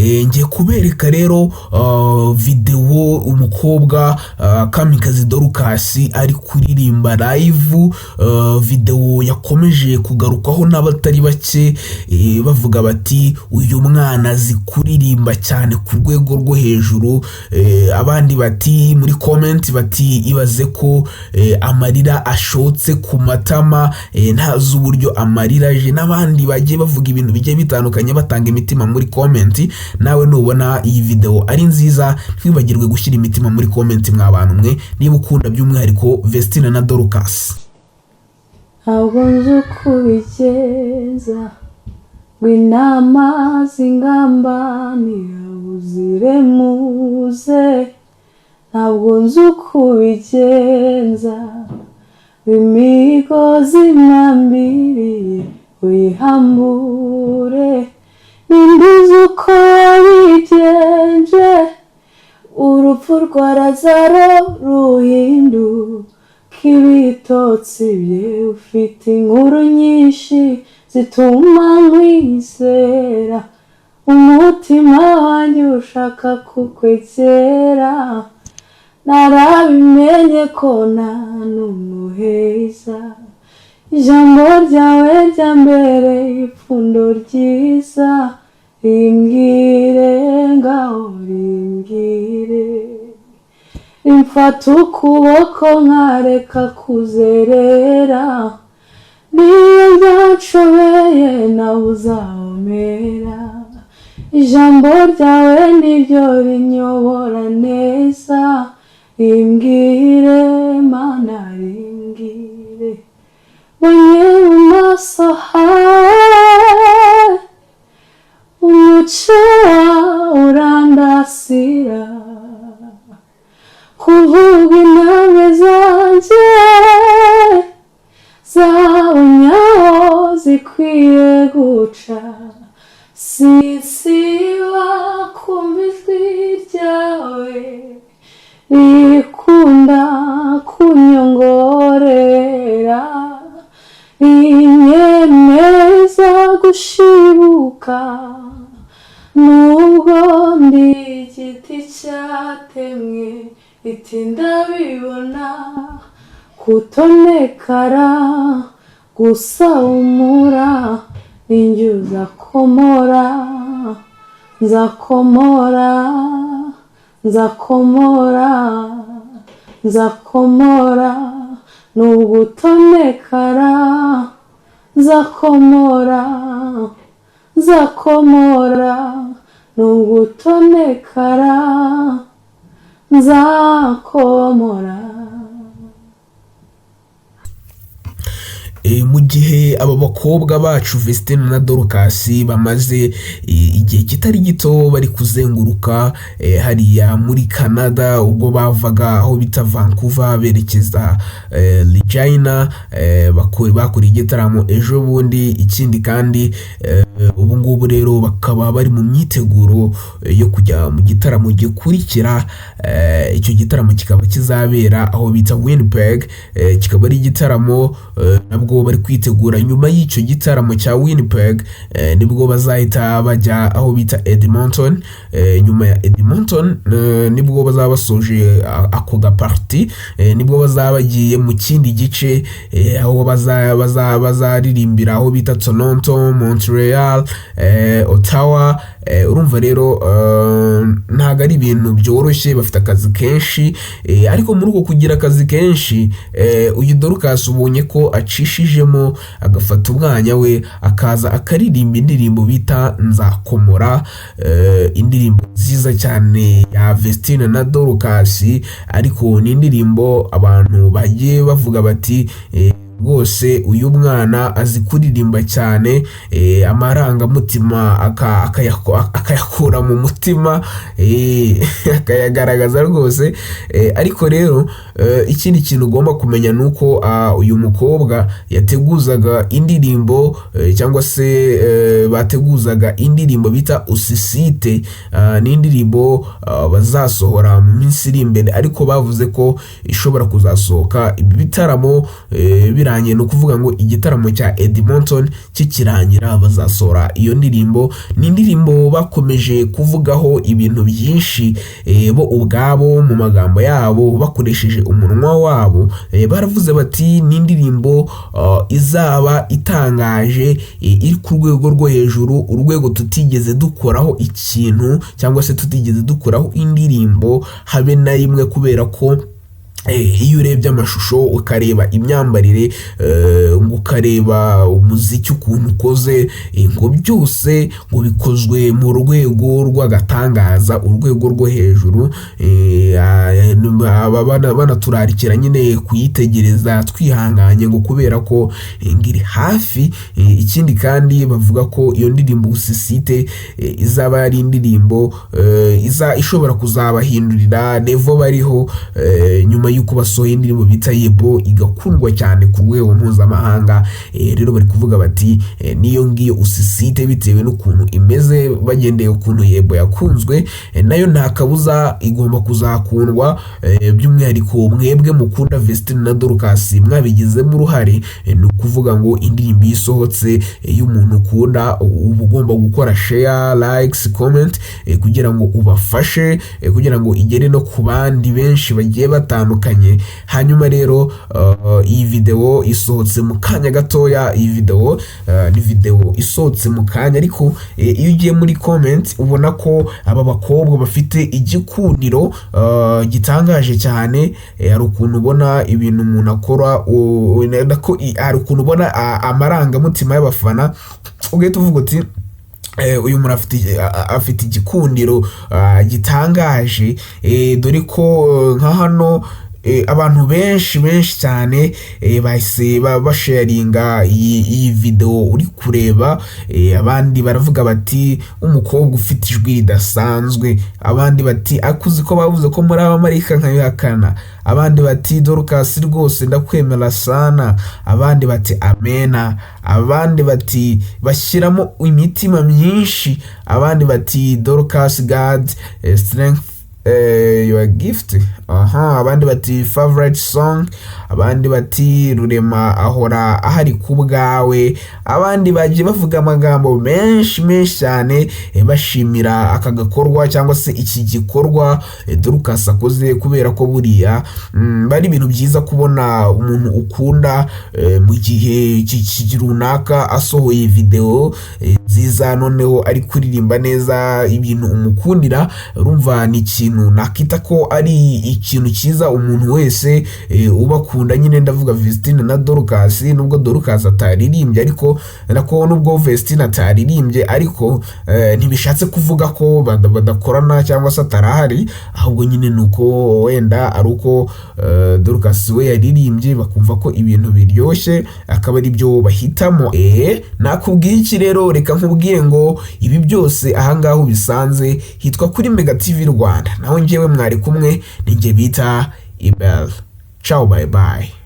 Ngiye kubereka rero videwo umukobwa Kamikazi Dorcas ari kuririmba live, videwo yakomeje kugarukwaho n'abatari bake, bavuga bati uyu mwana azi kuririmba cyane ku rwego rwo hejuru. Abandi bati muri comment bati ibaze ko amarira ashotse ku matama, ntazi uburyo amarira aje, n'abandi bagiye bavuga ibintu bigiye bitandukanye, batanga imitima muri comment. Nawe nubona iyi video ari nziza, ntiwibagirwe gushyira imitima muri comment, mwa bantu mwe, niba ukunda by'umwihariko Vestine na Dorcas. Ntabwo nzi uko ubigenza ngo inama zingambanira uziremuze. Ntabwo nzi uko ubigenza ngo imigozi mpambiriye uyihambure. Ninde uzi uko wabigenje, urupfu rwa Lazaro ruhinduka ibitotsi bye? Ufite inkuru nyinshi zituma nkwizera, umutima wanjye ushaka kukwegera. Narabimenye ko nta n'umuheza, ijambo ryawe ryambereye ipfundo ryiza. Rimbwire, ngaho rimbwire, rimfata ukuboko nkareka kuzerera. Niyo byanshobeye nabuze aho mpera, ijambo ryawe niryo rinyobora neza. Rimbwire Mana, rimbwire. Mbonye mu maso hawe umucyo wawe urandasira, kuvuga intambwe zanjye zabonye aho zikwiye guca. Sinsiba kumva ijwi ryawe rikunda kunyongorera, rinyemeza gushibuka nubwo ndi igiti cyatemwe. Riti ndabibona kutonekara, gusa humura, ninjye uzakomora, nzakomora, nzakomora, nzakomora nubwo utonekara, nzakomora, nzakomora nubwo utonekara, nzakomora. Mu gihe aba bakobwa bacu Vestine na Dorcas bamaze igihe kitari gito bari kuzenguruka hariya muri Canada, ubwo bavaga aho bita Vancouver berekeza Regina, bakoreye igitaramo ejo bundi. Ikindi kandi, ubu ngubu rero bakaba bari mu myiteguro yo kujya mu gitaramo gikurikira. Icyo gitaramo kikaba kizabera aho bita Winnipeg, kikaba ari igitaramo nabwo bari kwitegura. Nyuma y'icyo gitaramo cya Winnipeg, nibwo bazahita bajya aho bita Edmonton. Nyuma ya Edmonton, nibwo bazaba basoje ako gaparti, nibwo bazaba bagiye mu kindi gice, aho bazaririmbira aho bita Toronto, Montreal, Ottawa. Urumva rero ntabwo ari ibintu byoroshye, bafite akazi kenshi. Ariko muri uko kugira akazi kenshi, uyu Dorcas ubonye ko acishijemo agafata umwanya we akaza akaririmba indirimbo bita Nzakomora, indirimbo nziza cyane ya Vestine na Dorcas. Ariko ni indirimbo abantu bagiye bavuga bati rwose uyu mwana azi kuririmba cyane, amarangamutima akayakura mu mutima, akayagaragaza rwose. Ariko rero ikindi kintu ugomba kumenya ni uko uyu mukobwa yateguzaga indirimbo, cyangwa se bateguzaga indirimbo bita Usisite. Ni indirimbo bazasohora mu minsi iri imbere, ariko bavuze ko ishobora kuzasohoka ibi bitaramo birangiye. Kirangiye, ni ukuvuga ngo igitaramo cya Edmonton kikirangira bazasohora iyo ndirimbo. Ni indirimbo bakomeje kuvugaho ibintu byinshi, bo ubwabo mu magambo yabo, bakoresheje umunwa wabo, baravuze bati ni indirimbo izaba itangaje, iri ku rwego rwo hejuru, urwego tutigeze dukoraho ikintu cyangwa se tutigeze dukoraho indirimbo habe na rimwe, kubera ko iyo urebye amashusho, ukareba imyambarire, ngo ukareba umuziki ukuntu ukoze, ngo byose ngo bikozwe mu rwego rw'agatangaza, urwego rwo hejuru. Banaturarikira nyine kuyitegereza twihanganye, ngo kubera ko ngo iri hafi. Ikindi kandi bavuga ko iyo ndirimbo Usisite izaba ari indirimbo iza ishobora kuzabahindurira level bariho, nyuma y'uko basohoye indirimbo bita Yebo igakundwa cyane ku rwego mpuzamahanga. Rero bari kuvuga bati niyo ngiyo Usisite, bitewe n'ukuntu imeze, bagendeye ukuntu Yebo yakunzwe, nayo nta kabuza igomba kuzakundwa, by'umwihariko mwebwe mukunda Vestine na Dorcas mwabigizemo uruhare. Ni ukuvuga ngo indirimbo iyo isohotse y'umuntu ukunda, uba ugomba gukora share, likes, comment, kugira ngo ubafashe, kugira ngo igere no ku bandi benshi bagiye batandukanye. Hanyuma rero iyi video isohotse mu kanya gatoya. Iyi video ni video isohotse mu kanya, ariko iyo ugiye muri comment ubona ko aba bakobwa bafite igikundiro gitangaje cyane. Hari ukuntu ubona ibintu umuntu akora, hari ukuntu ubona amarangamutima y'abafana, ugahita uvuga uti uyu muntu afite igikundiro gitangaje, dore ko nka hano abantu benshi benshi cyane bahise basharinga iyi video uri kureba. Abandi baravuga bati umukobwa ufite ijwi ridasanzwe, abandi bati akuzi ko bavuze ko muri abamarayika nkabihakana, abandi bati Dorcas rwose ndakwemera sana, abandi bati amena, abandi bati bashyiramo imitima myinshi, abandi bati Dorcas, God strength your gift, aha, abandi bati favorite song, abandi bati Rurema ahora ahari ku bwawe, abandi bagiye bavuga amagambo menshi menshi cyane, bashimira aka gakorwa cyangwa se iki gikorwa Dorcas akoze, kubera ko buriya bari ibintu byiza kubona umuntu ukunda mu gihe runaka asohoye video nziza, noneho ari kuririmba neza ibintu umukundira. Urumva ni ikintu nakita ko ari ikintu cyiza umuntu wese ubakunda nyine, ndavuga Vestine na Dorcas. Nubwo Dorcas ataririmbye, ariko nako nubwo Vestine ataririmbye, ariko ntibishatse kuvuga ko badakorana cyangwa se atarahari, ahubwo nyine ni uko wenda ari uko Dorcas we yaririmbye bakumva ko ibintu biryoshye, akaba ari byo bahitamo. Nakubwiye iki rero? Reka nkubwire ngo ibi byose ahangaha ubisanze hitwa kuri Mega TV Rwanda, naho njyewe mwari kumwe ni njye bita Ibel. Ciao, bye bye.